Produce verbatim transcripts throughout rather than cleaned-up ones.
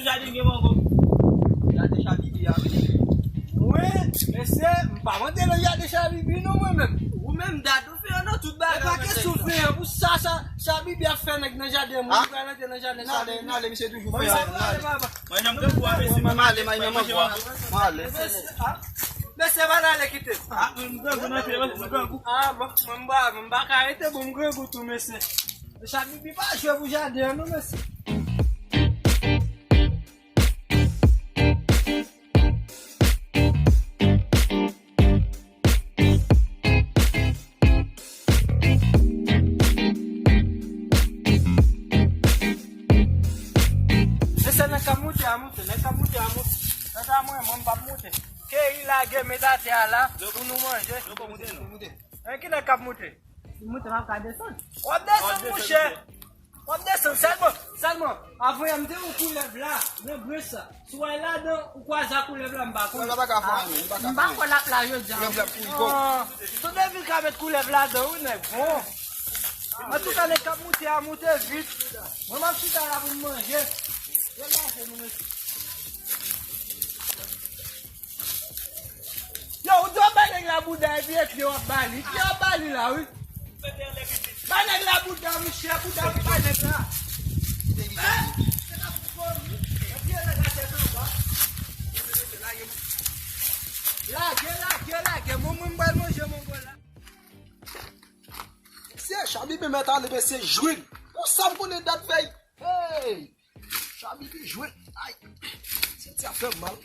Jaden gen mango. Jaden Chabibi a, wi. Wi, mesye, m pa mande nan jaden Chabibi non, mwen menm. Ou menm, dat ou fè nan tout bagay. E pa kesyon fè an, pou sa, sa, Chabibi ap fè nèg nan jaden moun, li pral antre nan jaden Chabibi. N ale, n ale, misye toujou fè an. Mwen janm grangou a, mesye. Mwen ale, mwen janm grangou a. Mwen ale. Mesye, a, mesye, pa n ale kite. A, mwen grangou nan pye, mwen grangou. A, mwen, mwen m pa, mwen m pa ka rete, bon, m grangou tou, mesye. Chabibi pa jwe pou jaden an non, mesye. Mesye, nèg k ap moute a moute, nèg k ap moute a moute. Kanta mwen, mwen m p ap moute. Keyi, lage, met atè a la pou nou manje. En, ki nèg k ap moute? Li moute, m ap ka desann. W ap desann, monchè. W ap desann sèlman, sèlman. Avan yè m te wè koulèv la nan branch sa. Si w al ladan, ou kwaze ak koulèv la, m pa konnen. Koulèv la pa ka fè anyen, li pa ka fè anyen. M pa kwè l ap la jodi a. Koulèv la ap kouri kòb. Ton Devil ka met koulèv ladan, wi, nèg. Bon. Antouka, nèg k ap moute a moute vit. Mwen, m ap chita la pou m manje. Relaje nou, mesye. Yo, ou di w ap bay nèg la bouda epi e pye w ap ba li. Pye w ap ba li la, wi. Bay nèg la bouda, monchè, bouda pou bay nèg la. Lage, lage, lage. Mwen, mwen, m pral manje mango la. Mesye, Chabibi mèt ale, mesye, jwenn. Pou sa m konnen dat fèy. Hey! Chabibi jwe. Ay. Senti a fè m mal.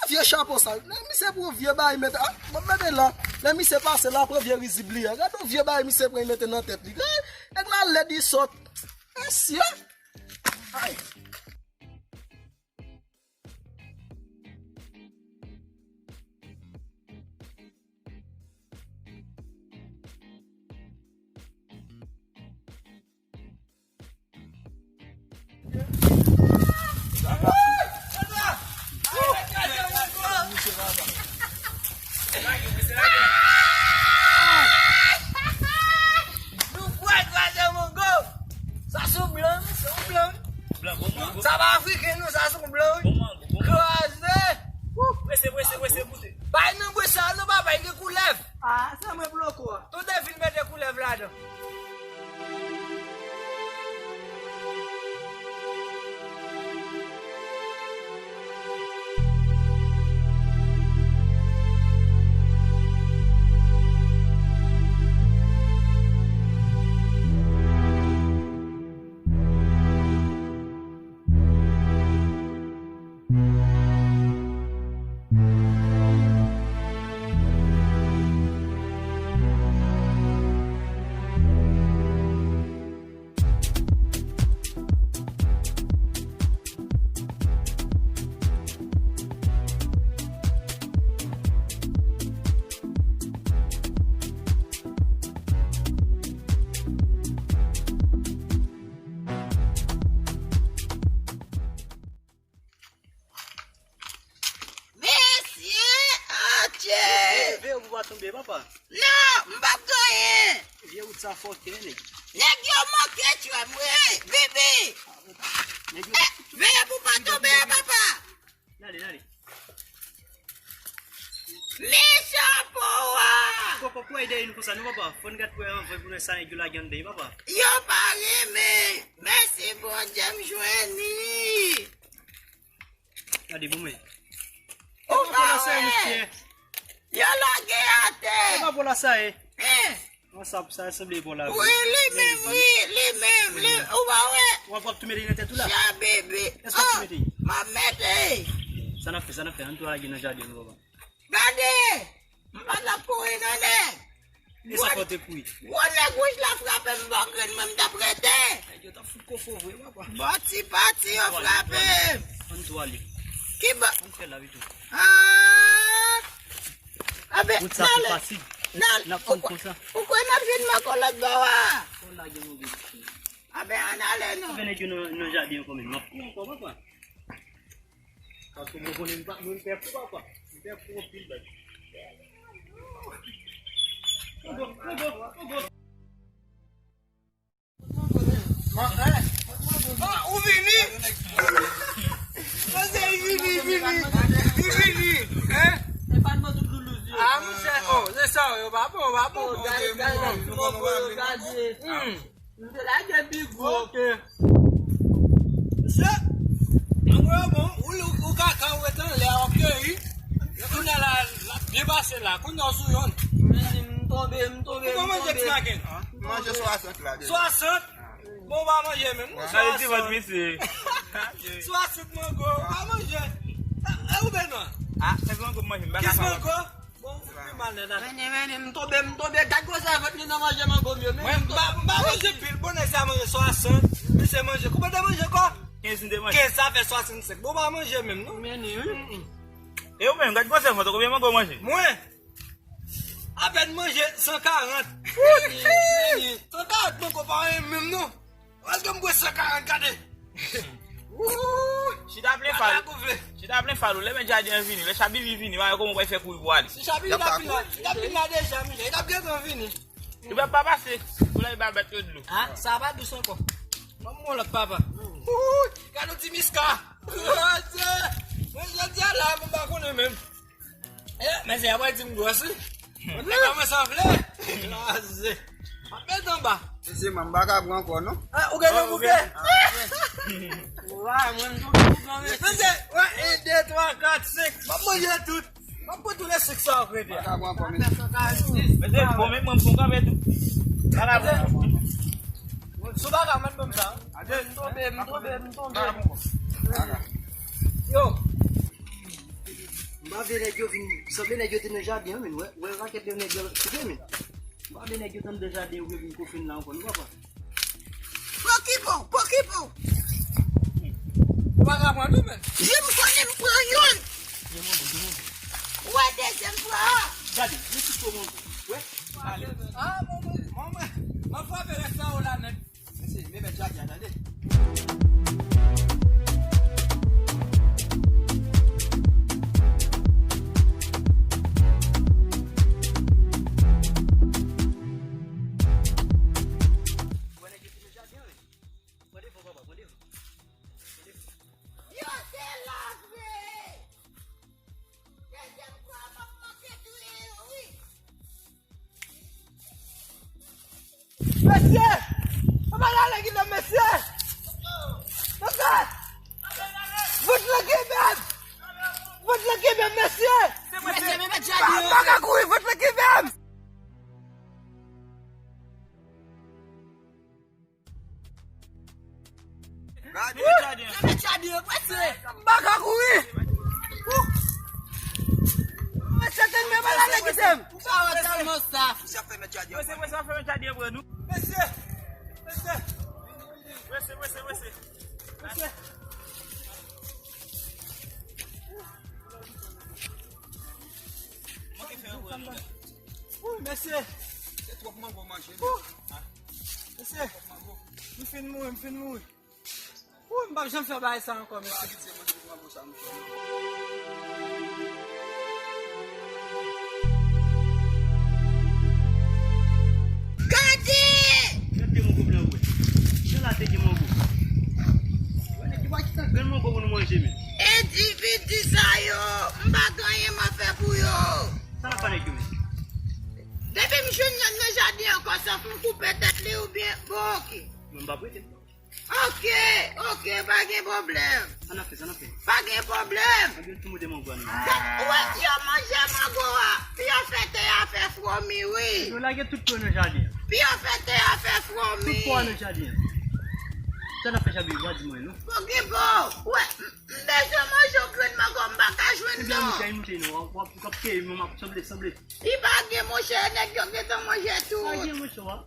Vye chapo sa. Lè misye pran vye bagay mete. Ah, mwen mete la. Lè misye pase la, pran vye rizib li a. Gade yon vye bagay misye pran mete nan tèt li. Gade, nèg la lèd, li sòt. Mesye. Ay. Nou pral kraze mango. Sa se yon blan, se yon blan. Blan, bon mango. Sa pa afriken non, sa se yon blan, wi. Bon mango, bon mango. Kraze. Prese, prese, prese, goute. Bay nan bwe sa non, papa, li gen koulèv. Ah, se mwen bloko a. Ton Devil mete koulèv ladan. Mesye, atye! Leve ou pou pa tonbe, papa. Non, m p ap genyen. Vye wout sa fòkè, nèg. Nèg yo manke tchwè m, wi, Bibi. Nèg yo... Eh, veye pou pa tonbe, papa. N ale, n ale. Men chapo a! Poko, kouwè dèyè nou konsa, non, papa. Fò n gad kouwè anvan pou nou sa nèg yo lage anndan, papa. Yo pa renmen. Mèsi Bondye, m jwenn li. Gade pou mwen. Ou pa wè? Yo lage atè. E pa pou la sa ye. Eh. Sa, sa sanble pou la. Wi, li menm, wi, li menm, li, ou pa wè? W ap, w ap tou mete nan tèt ou la? Chabebe. Èske w ap tou mete? M ap mete. Sa n ap fè, sa n ap fè? Ann tou lage nan jaden nou, papa. Gade! M pa t ap kouri non, nèg. E sa fè w te kouri? Gwo nèg wouj la frape m bò grenn mwen, m t ap rete. Nèg yo t ap fout kofo vre, papa. Bò ti pati yo frape m. Ann tou ale. Ki bò? Ann fè la pito. Ah! Abe, wout sa pi fasil. N al, n ap konn konsa. Ou kwè n ap jwenn mango lòt bò a? Fò n lage mango. Abe, ann ale non. Fè nèg yo nan, nan jaden an kanmenm. N ap kouri ankò, papa. Paske mwen konnen m pa, mwen fè kou, papa. M fè kou anpil, bèt. Pogo, pogo, pogo. Ah, eh. Ah, ou vini? Yo pa bon, yo pa bon. Gade, gade, ti mango yo, gade. Hmm. M te lage pi gwo. Ok. Mesye, mango yo bon, ou, ou, ou kaka ou ret anlè, ok, wi. Kounye a la, l ap byen pase la. Kounye a w sou yonn. Men, m tonbe, m tonbe, m tonbe. Ou pa manje ti maken? Manje swasant la deja. Swasant? Bon, ou pa manje menm, non? Gade ti vant misye. Swasant mango, ou pa manje. E, e ou Benwa? Ah, se mango m manje, m pa ka. Kis mango? Bon, ou fout pi mal nèt la. Mennen, mennen, m tonbe, m tonbe. Gad gwosè vant li nan manje mango m yo. Mwen, m pa, m pa manje pil. Bon, nèg sa manje swasant. Misye manje. Konbyen w te manje ankò? Kenz m te manje. Kenz sa fè swasannsenk. Bon, w pa manje menm, non? Mennen, wi. Mm, mm. E ou menm, gad gwosè vant ou, konbyen mango w manje? Mwen? Apèn manje san karant. Mennen, mennen. San karant mango pa anyen menm, non. Èske m bwè san karant, gade? Wouy! Chita plen fal. Chita plen fal ou. Lè mèt jaden an vini, lè Chabibi vini, w a wè kòman w pral fè kouri pou w ale. Si Chabibi t ap vin la, li t ap vin la deja, men li t ap gentan vini. Li p ap pa pase. Pou l al ba bèt yo dlo. Ah, sa pa dous ankò. Ban m yon lòt, papa. Wouy! Gade yon ti miska. Mwen jodi a la, mwen pa konnen menm. Eh, men se apre di m gwòs, wi. Mwen te kòmanse anfle. Kraze. Mwen met anba. Mesye, m pa ka pran ankò, non. Ah, ou gen nan bouke? Wa, mwen m tou tou pran mesye. Mesye, wè, en, de, twa, kat, senk. M ap manje tout. M ap pran tout lè senk sa yo k rete. M pa ka pran ankò, mesye. Mesye, bon, men mwen m fon kanpe tou. Pa ka pran ankò. Si w pa ka, mande ban m sa. M tonbe, m tonbe, m tonbe. Yo. M pa vle nèg yo vin, sanble nèg yo te nan jaden an, men wè, wè rakèt de nèg yo koupe, men. M pa vle nèg yo t anndan jaden yo vin kofe n la ankò, nou papa. Pokipo, pokipo. Ou pa ka pran tou, men. Je m konnen m pran youn. Ou wè dezyèm fwa a. Gade, men tout mango. Wè. Ale. Ah, manman, manman. M ap frape rès sa yo la nèt. Mesye, men mèt jaden an, tande. Wè nèg yo kite jaden an, wi. Pran devan, papa, pran devan. Pran devan. Yo te la vre! Dezyèm fwa, m ap manke touye yo, wi. Mesye! Anba la lè ki fè mesye! Mesye! Vant lan kenbe m! Vant lan kenbe m, mesye! Mesye, men mèt jaden an. M pa ka kouri, vant lan kenbe m! Gade. Gade jaden an prese. M pa ka kouri. Mesye, tande, men malade kite m. Ou pa wè tèlman sa. Mesye, prese, prese, prese, prese, prese. Mesye. Wouy, mesye. Se twòp mango manje. Wouy. Mesye. M fin mouri, m fin mouri. Wouy, m p ap janm fè bagay sa ankò, mesye. Gade! Gade mango blan wè. Jan la te gen mango. Wè nèg yo pa kite grenn mango pou nou manje, men. Endividi sa yo, m pa gen anyen m ap fè pou yo. Sa n ap fè nèg yo menm? Depi m jwenn yonn nan jaden an, kòm sa fò m koupe tèt li oubyen, bon, oke. Mwen m p ap rete. Oke, oke, pa gen pwoblèm. Sa n ap fè, sa n ap fè? Pa gen pwoblèm. Mwen gen tou moute mango a nou. Sa, ou wè, yo manje mango a. Pi yo fè tè a fè fwomi, wi. Yo lage tout pwa nan jaden an. Pi yo fè tè a fè fwomi. Tout pwa nan jaden an. Sa n ap fè, Chabi, va di mwen, non? Pokipo, ou wè, m, m bezwen manje yon grenn mango, m pa ka jwenn, non. Ebyen, moute, moute, non. W ap, w ap, w ap keye, men m ap sanble, sanble. Li pa gen, monchè, nèg yo gentan manje tout. Pa gen, monchè, w ap.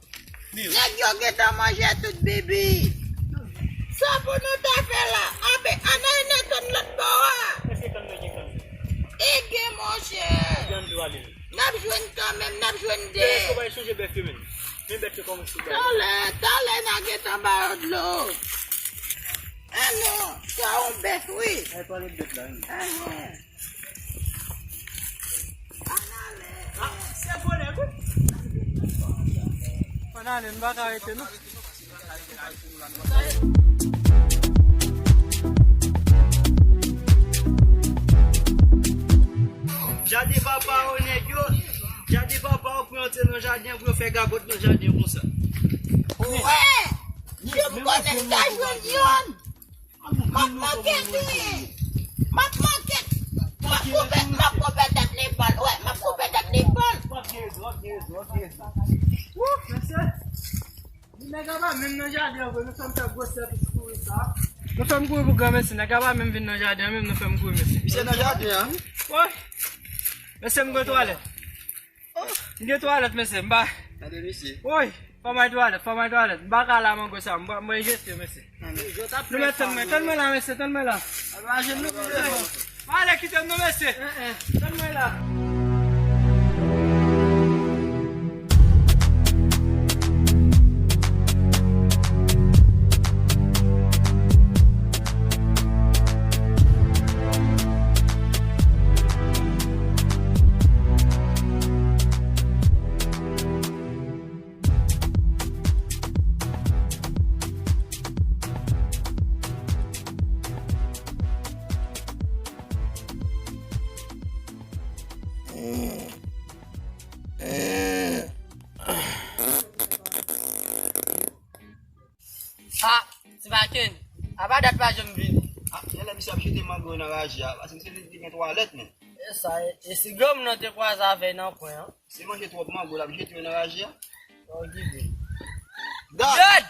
Nèg yo gentan manje tout, Bibi. Sa pou nou ta fè la? Anben, ann al nan kann lòt bò a. Èske kann nan gen kann? E gen, monchè. N ap jwenn kanmenm, n ap jwenn de. Men èske w pa sonje bèf yo menm? Men bèf yo kòmanse bay. Talè, talè n a gentan ba yo dlo. E non, sa yon bèf, wi. Ay, pale bèf la, wi. Enhen. Ann ale, wi. Ann ale, m pa ka rete, non. Jaden papa yo, nèg yo. Jaden papa w pou yo antre nan jaden an, pou yo fè gagòt nan jaden an konsa. Wè! Yo m konnen m ta jwenn yonn! M ap manke touye! M ap manke! M ap koupe, m ap koupe tèt li bòl! Wè, m ap koupe tèt li bòl! Wou, mesye! Nèg la pa menm nan jaden an vre, nou fè m fè gwosè pou kouri sa. Nou fè m kouri pou granmesi, nèg la pa menm vin nan jaden an, menm nou fè m kouri, mesye. Misye nan jaden an, wi. Woy! Mesye, m gen twalèt. M gen twalèt, mesye, m pa. Gade misye. Woy! Fò m al twalèt, fò m al twalèt. M pa ka la mango sa, m mwen jete, mesye. Nou mèt tann mwen, tann mwen la, mesye, tann mwen la. Majen nou vide. Pa ale kite m non, mesye. Tann mwen la. Ah, ti Maken, apa dat pa janm vini? Ah, genlè misye ap jete mango yo nan raje a, paske misye te di gen twalèt, men. E sa, e, e si granmoun nan te kwaze avè l nan kwen an? Si manje twòp mango, l ap jete yo nan raje a. Bon, gide. Dad! Dad!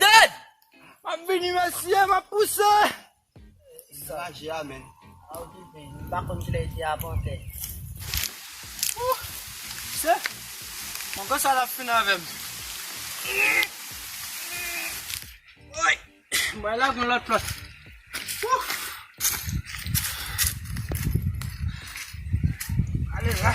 Dad! M ap vini, mesye, m ap pouse! Raje a, men. Aw, gide, m pa konn kilè li te apante. Ouh! Se, mwen konsa l ap fin avè m. Woy! Mwen la gon lòt plòt. Ouh! Ale la.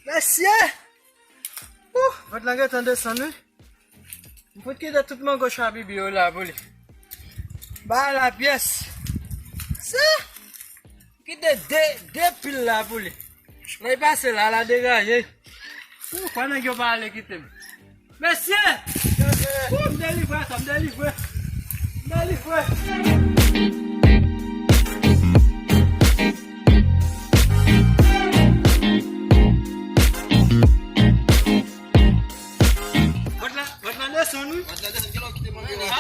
Mesye! Ouh, vant lan gentan desann, wi. M fout kite tout mango Chabibi yo la pou li. Ba la pyès. Se. Kite de, de pil la pou li. Lè l pase la, l a degaje. Ou, pandan ke yo pa ale kite m. Mesye! Ou, m delivre sa, m delivre. M delivre. Vant la, vant la desann, wi. Vant la desann, gen lè w kite mango yo la.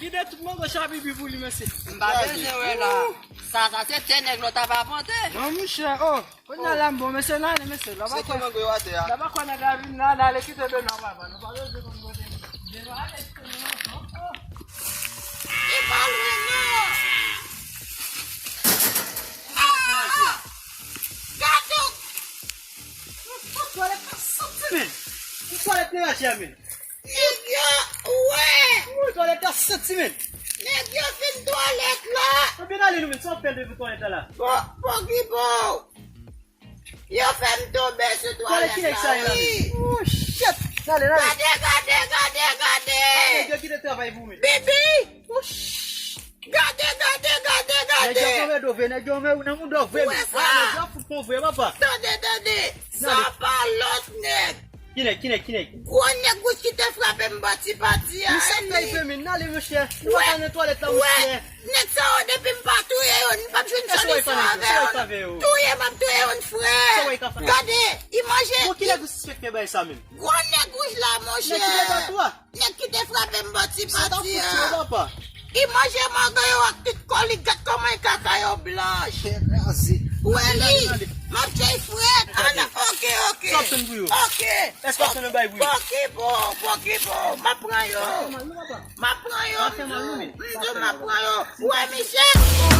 Gide tout mango Chabibi pou li, mesye. M pa bezwen wè la. Sa, sa se tè nèg lòt ap apante. Non, monchè, oh. Kounye a la m bon, mesye, n ale, mesye. Se ki mango yo atè a? Lè pa kwè nèg la vin la, n ale kite de nan papa. Nou pa bezwen konn kote. De nan ale kite de nan, oh, oh. E pa lwen, non. Ah! Gade! Twalèt la santi, men. Twalèt nan raje a, men. Nèg yo, wè! Wi, twalèt la santi, men. Nèg yo fin twalèt la. Ebyen, ale nou, men, sa w ap fè devan twalèt la, la? Bon, bon, ki bon. Yo fè m tonbe sou twalèt la, wi. Oh, shit! Ale, ale. Gade, gade, gade, gade. Nèg yo kite travay pou mwen. Bibi! Oh, shit! Gade, gade, gade, gade. Nèg yo konve do vre, nèg yo konve nan mouda w vre. Ou wè sa? Nèg yo fout konve, papa. Tande, tande. Sa pa lòt nèg. Ki nèg, ki nèg, ki nèg? Gwo nèg wouj ki te frape m bò ti pati a. Misye fè l fè men, n ale, monchè. Nou pa ka nan twalèt la, monchè. Nèg sa yo, depi m pa touye yo, n p ap jwenn solisyon avè yo. Touye, m ap touye yo, frè. Gade, imajine. Bon, ki nèg ou sispèkte bay sa menm? Gwo nèg wouj la, monchè. Nèg ki te bat ou a? Nèg ki te frape m bò ti pati a. Li manje mango yo ak tout kò li, gad kòman e kaka yo blanch. Kraze. Ou wè li? M ap jwenn frèt. An, oke, oke. Sa w ap tann pou yo? Oke. Èske w ap tann yo bay pou yo? Bon ki bon, bon ki bon. M ap pran yo. M ap pran yo, m di w, m di w m ap pran yo. Ou wè misye?